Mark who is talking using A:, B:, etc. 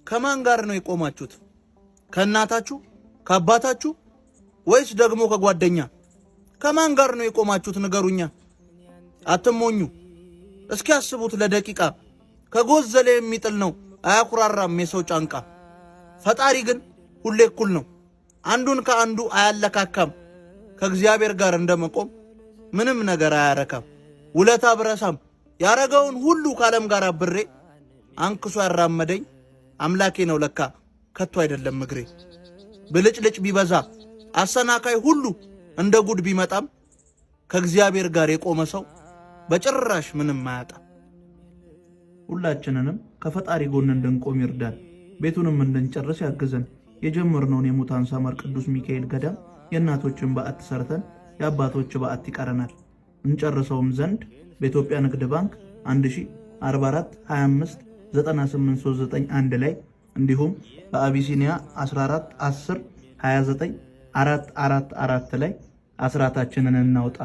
A: ከማን ጋር ነው የቆማችሁት? ከእናታችሁ? ከአባታችሁ? ወይስ ደግሞ ከጓደኛ? ከማን ጋር ነው የቆማችሁት? ንገሩኛ። አትሞኙ። እስኪ አስቡት ለደቂቃ። ከጎዘለ የሚጥል ነው፣ አያኩራራም የሰው ጫንቃ። ፈጣሪ ግን ሁሌ እኩል ነው፣ አንዱን ከአንዱ አያለካካም። ከእግዚአብሔር ጋር እንደመቆም ምንም ነገር አያረካም። ውለታ ብረሳም ያረገውን ሁሉ ከዓለም ጋር አብሬ አንክሶ ያራመደኝ አምላኬ ነው ለካ ከቶ አይደለም እግሬ። ብልጭልጭ ቢበዛ አሰናካይ ሁሉ እንደ ጉድ ቢመጣም ከእግዚአብሔር ጋር የቆመ ሰው በጭራሽ ምንም አያጣም። ሁላችንንም ከፈጣሪ ጎን እንድንቆም ይርዳን፣ ቤቱንም እንድንጨርስ ያግዘን። የጀመርነውን የሙታን ሳመር ቅዱስ ሚካኤል ገዳም የእናቶችን በዓት ሰርተን የአባቶች በዓት ይቀረናል። እንጨርሰውም ዘንድ በኢትዮጵያ ንግድ ባንክ 1044 25 98391 ላይ እንዲሁም በአቢሲኒያ 14 10 29 444 ላይ አስራታችንን እናውጣ።